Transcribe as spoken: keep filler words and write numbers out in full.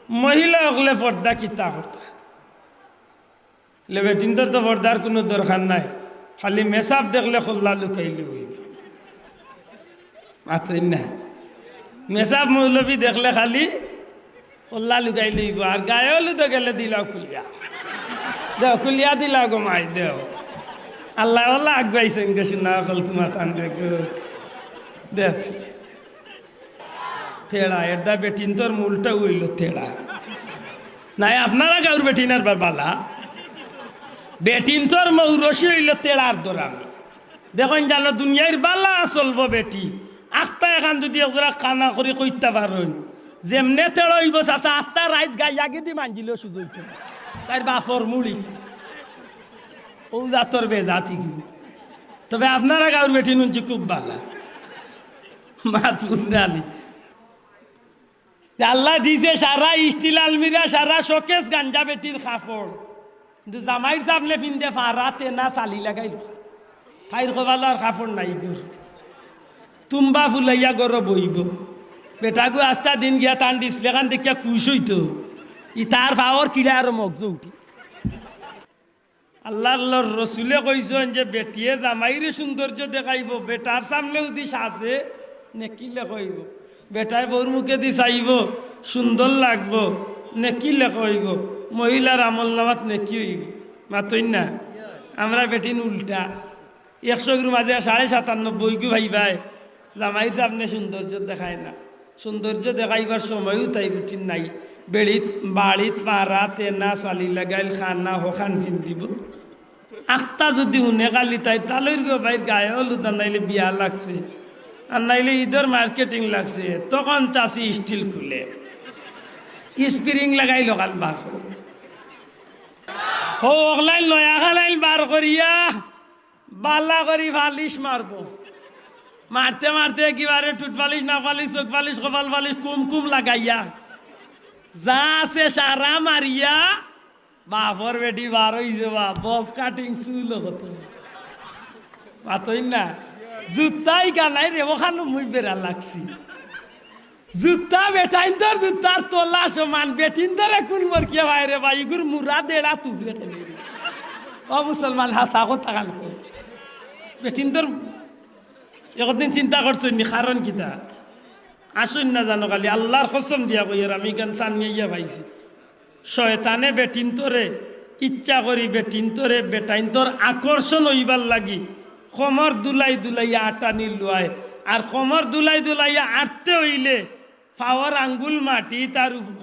মহিলা অকলে পর্দা কিতা করতা? লে বেটিন্তর তো পর্দার কুনু দরকার নাই, খালি মেসাব দেখলে কল্লা লুকাইলে অইবো। মাতইন না। মেসাব মৌলবি দেখলে খালি কল্লা লুকাইলে অইবো, আর গায়ে হলুদো গেলে দিলাও খুলিয়া। দেও খুলিয়া দিলাও গো মাই দেও। আল্লাহ আল্লাহ আগুয়াইছইন গো, শুনা অকল তুমার তান দেখো। দেও। তেড়া, এরদায় বেটিন্তর মূলটাউ অইলো তেড়া। নায়, আপনারা গাউর বেটিন আর বার বালা। বেটিন্তর মৌরসি অইলো তেড়ার দরামি। দেখইন জানো, দুনিয়ার বালা চলবো বেটি। আখতা এখান যুদি একজোড়া কানা করি কইতা পারইন, যেমনে তেড়া অইবো চাচা, আখতা রাইত গাইয়া গিদি মাঞ্জিলেও সুজইতো। তাইর বাপর মুড়ি। ও জাতর বেজাতি কি। তবে আপনারা গাউর বেটিন হুনছি খুব বালা। মাত বুঝরানি। যে আল্লায় দিছে সারা স্টিল আলমিরা, সারা শোকেস গাঞ্জা বেটির কাপড়। কিন্তু জামাইর সামনে ফিন্দে ফারা, তেনা, চালি লাগাইল। তাইর কপালো আর কাপড় নাই গো। তুম্বা ফুলাইয়া ঘরো বইবো। বেটাগু আস্তা দিন গিয়া তান ডিসপ্লে খান দেখিয়া খুশ অইতো। ই তার পাওর কিড়া আরো মগজো উঠি। আল্লার রসুলে কইছইন যে বেটিয়ে জামাইরে সৌন্দর্য দেখাইবো, বেটার সামনে যুদি সাজে, নেকি লেখা অইবো। বেটায় বউর মুখেদি চাইবো, সুন্দর লাগবো, নেকি লেখা অইবো। মহিলার আমলনামাত নেকি অইবো। মাতইন না, আমরা বেটিন উল্টা। একশো গুর মাঝে সাড়ে সাতানব্বই গু পাইবায় জামাইর সামনে সৌন্দর্য দেখায় না। সৌন্দর্য দেখাইবার সময়ও তাই বেটিন নাই। বেড়িত, বাড়িত ফারা, তেনা, চালি লাগাইল, কানা, হখান ফিন্দিবো। আখতা যুদি হুনে খালি তাই তালইর গো ভাইর গায়ে হলুদ আর নাইলে বিয়া লাগছে, আর নাইলে ইদর মার্কেটিং লাগছে, তখন চাচি স্টিল খুলে, স্প্রিং লাগাইল অখান বার করে। হো অকলাইন লয়া খালাইন বার করিয়া বালা করি পালিশ মারবো। মারতে মারতে একেবারে ঠুট পালিশ, নাক পালিশ, চোখ পালিশ, কপাল পালিশ, কুমকুম লাগাইয়া যা আছে সারা মারিয়া বাপর বেটি বার অইছে বা, বব কাটিং চুল কত। মাতইন না। জুতাই গানাই রে, অখানো মুই বেড়া লাগছি। জুতা বেটাইন্তর জুতার তলা সমান, বেটিন্তরে কুন মরকিয়া ভাই রে ভাই, ইগুর মুরা দেড়া তুবরে কেনে রে। ও মুসলমান, হাছা কথা খান কও। বেটিন্তর একদিন চিন্তা করছইন নি, কারণ কিতা? আসইন না জানো, খালি আল্লার কসম দিয়া কইয়ার, আমি ইখান সামনে আইয়া পাইছি। শয়তানে বেটিন্তরে, ইচ্ছা করি বেটিন্তরে, বেটাইন্তর আকর্ষণ অইবার লাগি কমর দুলাই দুলাইয়া আটানি লুয়ায়। আর কমর দুলাই দুলাইয়া আটতে অইলে পাওর আঙ্গুল মাটিত আর উফ-,